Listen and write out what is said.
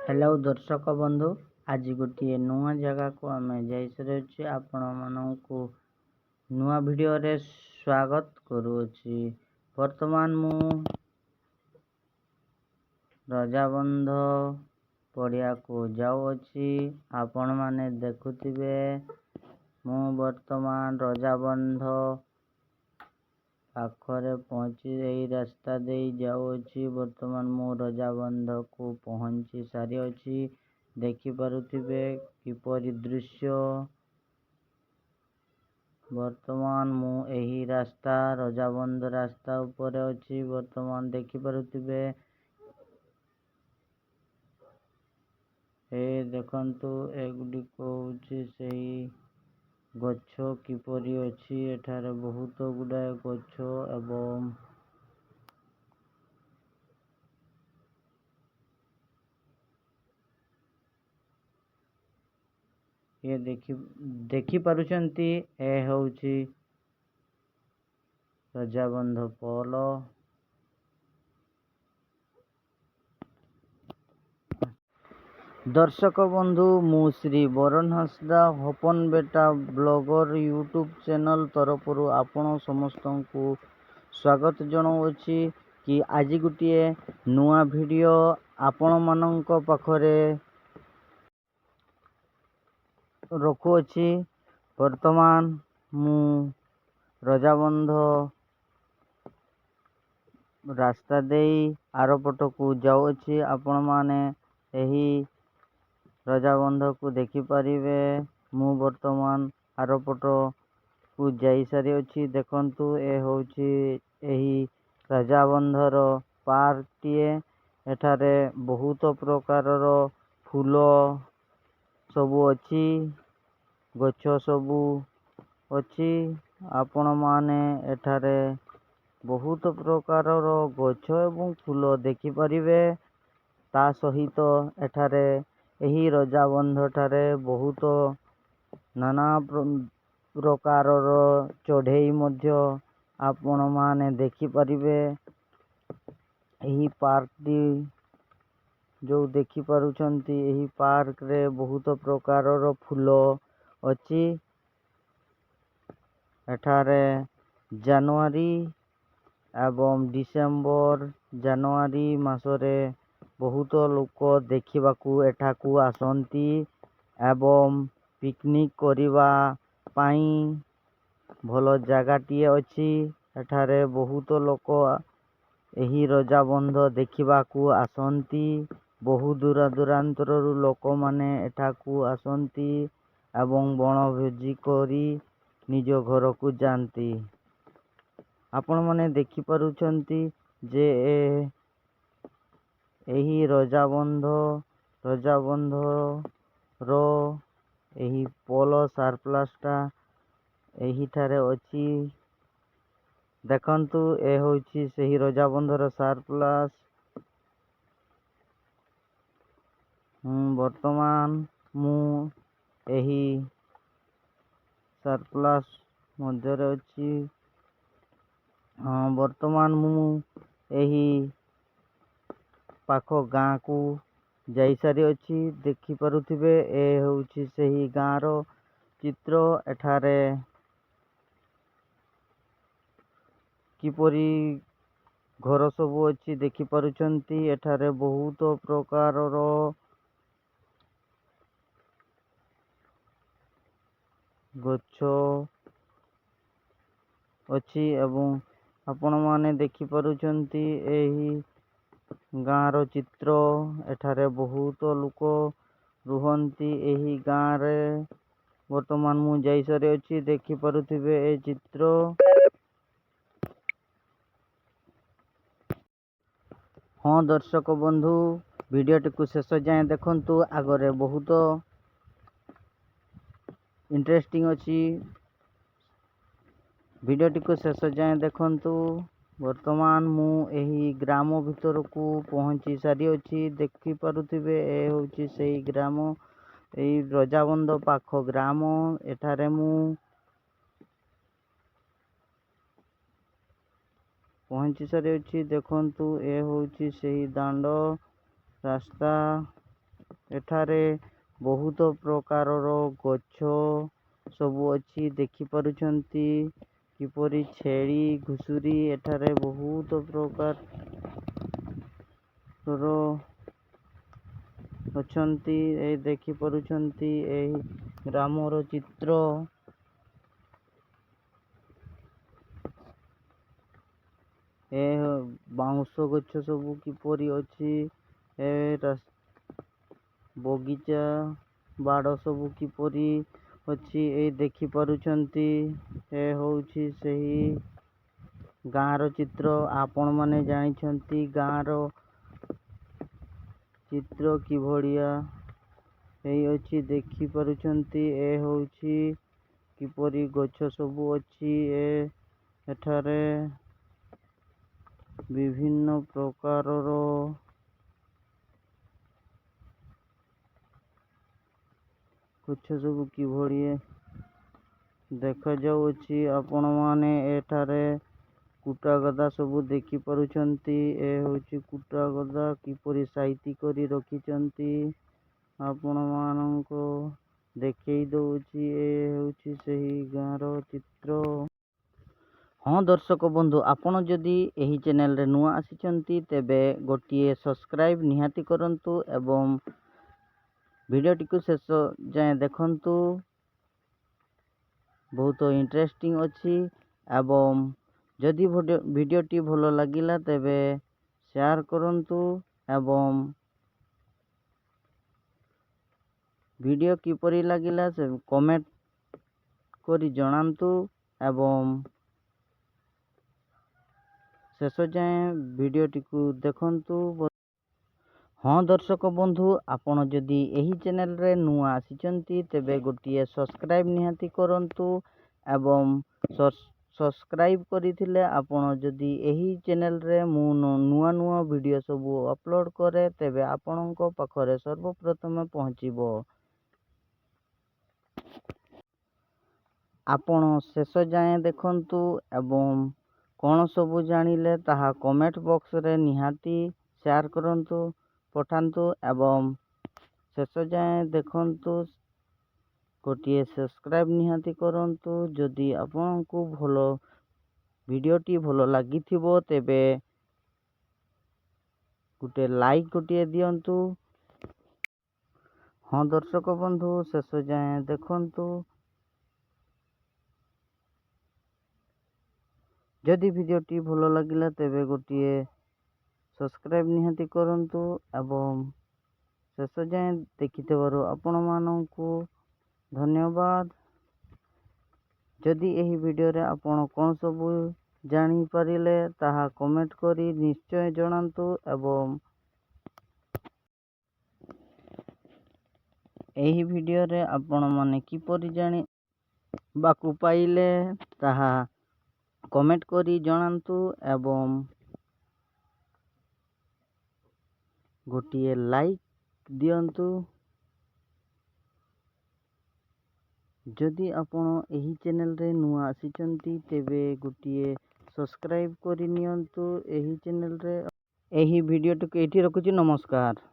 Hello ଦର୍ଶକ ବନ୍ଧୁ, ଆଜି ଗୋଟିଏ ନୂଆ ଜାଗାକୁ ଆମେ ଯାଇସାରିଅଛୁ। ଆପଣମାନଙ୍କୁ ନୂଆ ଭିଡ଼ିଓରେ ସ୍ୱାଗତ କରୁଅଛି। ବର୍ତ୍ତମାନ ମୁଁ ରଜାବନ୍ଧ ପଡ଼ିଆକୁ ଯାଉଅଛି। ଆପଣମାନେ ଦେଖୁଥିବେ, ମୁଁ ବର୍ତ୍ତମାନ ରଜାବନ୍ଧ ପାଖରେ ପହଞ୍ଚି ଏହି ରାସ୍ତା ଦେଇ ଯାଉଅଛି। ବର୍ତ୍ତମାନ ମୁଁ ରଜାବନ୍ଧକୁ ପହଞ୍ଚି ସାରିଅଛି। ଦେଖିପାରୁଥିବେ କିପରି ଦୃଶ୍ୟ। ବର୍ତ୍ତମାନ ମୁଁ ଏହି ରାସ୍ତା ରଜାବନ୍ଧ ରାସ୍ତା ଉପରେ ଅଛି। ବର୍ତ୍ତମାନ ଦେଖିପାରୁଥିବେ, ଏ ଦେଖନ୍ତୁ, ଏଗୁଡ଼ିକ ହେଉଛି ସେହି ଗଛ କିପରି ଅଛି। ଏଠାରେ ବହୁତ ଗୁଡ଼ାଏ ଗଛ ଏବଂ ଇଏ ଦେଖିପାରୁଛନ୍ତି, ଏ ହେଉଛି ରଜାବନ୍ଧ ପୋଲ। ଦର୍ଶକ ବନ୍ଧୁ, ମୁଁ ଶ୍ରୀ ବରୁଣ ହାଁସଦା, ହୋପନ ବେଟା ବ୍ଲଗର ୟୁଟ୍ୟୁବ୍ ଚ୍ୟାନେଲ୍ ତରଫରୁ ଆପଣ ସମସ୍ତଙ୍କୁ ସ୍ୱାଗତ ଜଣାଉଅଛି କି ଆଜି ଗୋଟିଏ ନୂଆ ଭିଡ଼ିଓ ଆପଣମାନଙ୍କ ପାଖରେ ରଖୁଅଛି। ବର୍ତ୍ତମାନ ମୁଁ ରଜାବନ୍ଧ ରାସ୍ତା ଦେଇ ଆରପଟକୁ ଯାଉଅଛି। ଆପଣମାନେ ଏହି ରଜାବନ୍ଧକୁ ଦେଖିପାରିବେ। ମୁଁ ବର୍ତ୍ତମାନ ଆରପଟକୁ ଯାଇସାରିଅଛି। ଦେଖନ୍ତୁ, ଏ ହେଉଛି ଏହି ରଜାବନ୍ଧର ପାର୍କଟିଏ। ଏଠାରେ ବହୁତ ପ୍ରକାରର ଫୁଲ ସବୁ ଅଛି, ଗଛ ସବୁ ଅଛି। ଆପଣମାନେ ଏଠାରେ ବହୁତ ପ୍ରକାରର ଗଛ ଏବଂ ଫୁଲ ଦେଖିପାରିବେ। ତା ସହିତ ଏଠାରେ ଏହି ରଜାବନ୍ଧ ଠାରେ ବହୁତ ନାନା ପ୍ରକାରର ଚଢ଼େଇ ମଧ୍ୟ ଆପଣମାନେ ଦେଖିପାରିବେ। ଏହି ପାର୍କଟି ଯୋଉ ଦେଖିପାରୁଛନ୍ତି, ଏହି ପାର୍କରେ ବହୁତ ପ୍ରକାରର ଫୁଲ ଅଛି। ଏଠାରେ ଜାନୁଆରୀ ଏବଂ ଡିସେମ୍ବର ଜାନୁଆରୀ ମାସରେ ବହୁତ ଲୋକ ଦେଖିବାକୁ ଏଠାକୁ ଆସନ୍ତି ଏବଂ ପିକନିକ୍ କରିବା ପାଇଁ ଭଲ ଜାଗାଟିଏ ଅଛି। ଏଠାରେ ବହୁତ ଲୋକ ଏହି ରଜାବନ୍ଧ ଦେଖିବାକୁ ଆସନ୍ତି। ବହୁ ଦୂର ଦୂରାନ୍ତରରୁ ଲୋକମାନେ ଏଠାକୁ ଆସନ୍ତି ଏବଂ ବଣଭୋଜି କରି ନିଜ ଘରକୁ ଯାଆନ୍ତି। ଆପଣମାନେ ଦେଖିପାରୁଛନ୍ତି ଯେ ଏହି ରଜାବନ୍ଧର ଏହି ପୋଲ ସାରପ୍ଲାସଟା ଏହିଠାରେ ଅଛି। ଦେଖନ୍ତୁ, ଏ ହେଉଛି ସେହି ରଜାବନ୍ଧର ସାରପ୍ଲାସ। ବର୍ତ୍ତମାନ ମୁଁ ଏହି ସାରପ୍ଲାସ ମଧ୍ୟରେ ଅଛି। ହଁ, ବର୍ତ୍ତମାନ ମୁଁ ଏହି ପାଖ ଗାଁକୁ ଯାଇସାରିଅଛି। ଦେଖିପାରୁଥିବେ, ଏ ହେଉଛି ସେହି ଗାଁର ଚିତ୍ର। ଏଠାରେ କିପରି ଘର ସବୁ ଅଛି ଦେଖିପାରୁଛନ୍ତି। ଏଠାରେ ବହୁତ ପ୍ରକାରର ଗଛ ଅଛି ଏବଂ ଆପଣମାନେ ଦେଖିପାରୁଛନ୍ତି ଏହି ଗାଁର ଚିତ୍ର। ଏଠାରେ ବହୁତ ଲୋକ ରୁହନ୍ତି ଏହି ଗାଁରେ। ବର୍ତ୍ତମାନ ମୁଁ ଯାଇସାରିଅଛି। ଦେଖିପାରୁଥିବେ ଏ ଚିତ୍ର। ହଁ ଦର୍ଶକ ବନ୍ଧୁ, ଭିଡ଼ିଓଟିକୁ ଶେଷ ଯାଏଁ ଦେଖନ୍ତୁ। ଆଗରେ ବହୁତ ଇଣ୍ଟରେଷ୍ଟିଂ ଅଛି। ଭିଡ଼ିଓଟିକୁ ଶେଷ ଯାଏଁ ଦେଖନ୍ତୁ। ବର୍ତ୍ତମାନ ମୁଁ ଏହି ଗ୍ରାମ ଭିତରକୁ ପହଞ୍ଚି ସାରିଅଛି। ଦେଖିପାରୁଥିବେ, ଏ ହେଉଛି ସେଇ ଗ୍ରାମ, ଏଇ ରଜାବନ୍ଧ ପାଖ ଗ୍ରାମ। ଏଠାରେ ମୁଁ ପହଞ୍ଚି ସାରିଅଛି। ଦେଖନ୍ତୁ, ଏ ହେଉଛି ସେହି ଦାଣ୍ଡ ରାସ୍ତା। ଏଠାରେ ବହୁତ ପ୍ରକାରର ଗଛ ସବୁ ଅଛି। ଦେଖିପାରୁଛନ୍ତି କିପରି ଛେଳି ଘୁଷୁରୀ ଏଠାରେ ବହୁତ ପ୍ରକାର ର ଅଛନ୍ତି। ଏ ଦେଖିପାରୁଛନ୍ତି, ଏହି ଗ୍ରାମର ଚିତ୍ର। ଏ ବାଉଁଶ ଗଛ ସବୁ କିପରି ଅଛି। ଏ ବଗିଚା ବାଡ଼ ସବୁ କିପରି ଅଛି, ଏଇ ଦେଖିପାରୁଛନ୍ତି। ଏ ହଉଛି ସେହି ଗାଁର ଚିତ୍ର। ଆପଣମାନେ ଜାଣିଛନ୍ତି ଗାଁର ଚିତ୍ର କିଭଳିଆ ହେଇଅଛି। ଦେଖିପାରୁଛନ୍ତି, ଏ ହଉଛି କିପରି ଗଛ ସବୁ ଅଛି। ଏ ଏଠାରେ ବିଭିନ୍ନ ପ୍ରକାରର ଗଛ ସବୁ କିଭଳି ଦେଖାଯାଉଅଛି। ଆପଣମାନେ ଏଠାରେ କୁଟା ଗଦା ସବୁ ଦେଖିପାରୁଛନ୍ତି। ଏ ହେଉଛି କୁଟା ଗଦା, କିପରି ସାଇତି କରି ରଖିଛନ୍ତି, ଆପଣମାନଙ୍କ ଦେଖେଇ ଦଉଛି। ଏ ହେଉଛି ସେହି ଗାଁର ଚିତ୍ର। ହଁ ଦର୍ଶକ ବନ୍ଧୁ, ଆପଣ ଯଦି ଏହି ଚ୍ୟାନେଲରେ ନୂଆ ଆସିଛନ୍ତି, ତେବେ ଗୋଟିଏ ସବସ୍କ୍ରାଇବ୍ ନିହାତି କରନ୍ତୁ ଏବଂ ଭିଡ଼ିଓଟିକୁ ଶେଷ ଯାଏଁ ଦେଖନ୍ତୁ। ବହୁତ ଇଣ୍ଟରେଷ୍ଟିଂ ଅଛି। ଏବଂ ଯଦି ଭିଡ଼ିଓଟି ଭଲ ଲାଗିଲା, ତେବେ ସେୟାର କରନ୍ତୁ ଏବଂ ଭିଡ଼ିଓ କିପରି ଲାଗିଲା ସେ କମେଣ୍ଟ କରି ଜଣାନ୍ତୁ ଏବଂ ଶେଷ ଯାଏଁ ଭିଡ଼ିଓଟିକୁ ଦେଖନ୍ତୁ। ହଁ ଦର୍ଶକ ବନ୍ଧୁ, ଆପଣ ଯଦି ଏହି ଚ୍ୟାନେଲରେ ନୂଆ ଆସିଛନ୍ତି, ତେବେ ଗୋଟିଏ ସବସ୍କ୍ରାଇବ୍ ନିହାତି କରନ୍ତୁ। ଏବଂ ସବସ୍କ୍ରାଇବ୍ କରିଥିଲେ ଆପଣ ଯଦି ଏହି ଚ୍ୟାନେଲରେ ମୁଁ ନୂଆ ନୂଆ ଭିଡ଼ିଓ ସବୁ ଅପଲୋଡ଼ କରେ, ତେବେ ଆପଣଙ୍କ ପାଖରେ ସର୍ବପ୍ରଥମେ ପହଞ୍ଚିବ। ଆପଣ ଶେଷ ଯାଏଁ ଦେଖନ୍ତୁ ଏବଂ କ'ଣ ସବୁ ଜାଣିଲେ ତାହା କମେଣ୍ଟ ବକ୍ସରେ ନିହାତି ସେୟାର କରନ୍ତୁ, ପଠାନ୍ତୁ ଏବଂ ଶେଷ ଯାଏଁ ଦେଖନ୍ତୁ। ଗୋଟିଏ ସବସ୍କ୍ରାଇବ୍ ନିହାତି କରନ୍ତୁ। ଯଦି ଆପଣଙ୍କୁ ଭଲ ଭିଡ଼ିଓଟି ଭଲ ଲାଗିଥିବ, ତେବେ ଗୋଟେ ଲାଇକ୍ ଗୋଟିଏ ଦିଅନ୍ତୁ। ହଁ ଦର୍ଶକ ବନ୍ଧୁ, ଶେଷ ଯାଏଁ ଦେଖନ୍ତୁ। ଯଦି ଭିଡ଼ିଓଟି ଭଲ ଲାଗିଲା, ତେବେ ଗୋଟିଏ ସବସ୍କ୍ରାଇବ୍ ନିହାତି କରନ୍ତୁ ଏବଂ ଶେଷ ଯାଏଁ ଦେଖିଥିବାରୁ ଆପଣମାନଙ୍କୁ ଧନ୍ୟବାଦ। ଯଦି ଏହି ଭିଡ଼ିଓରେ ଆପଣ କ'ଣ ସବୁ ଜାଣିପାରିଲେ, ତାହା କମେଣ୍ଟ କରି ନିଶ୍ଚୟ ଜଣାନ୍ତୁ। ଏବଂ ଏହି ଭିଡ଼ିଓରେ ଆପଣମାନେ କିପରି ଜାଣିବାକୁ ପାଇଲେ, ତାହା କମେଣ୍ଟ କରି ଜଣାନ୍ତୁ ଏବଂ ଗୋଟିଏ ଲାଇକ୍ ଦିଅନ୍ତୁ। ଯଦି ଆପଣ ଏହି ଚ୍ୟାନେଲରେ ନୂଆ ଆସିଛନ୍ତି, ତେବେ ଗୋଟିଏ ସବସ୍କ୍ରାଇବ୍ କରିନିଅନ୍ତୁ ଏହି ଚ୍ୟାନେଲରେ। ଏହି ଭିଡ଼ିଓଟିକୁ ଏଇଠି ରଖୁଛି। ନମସ୍କାର।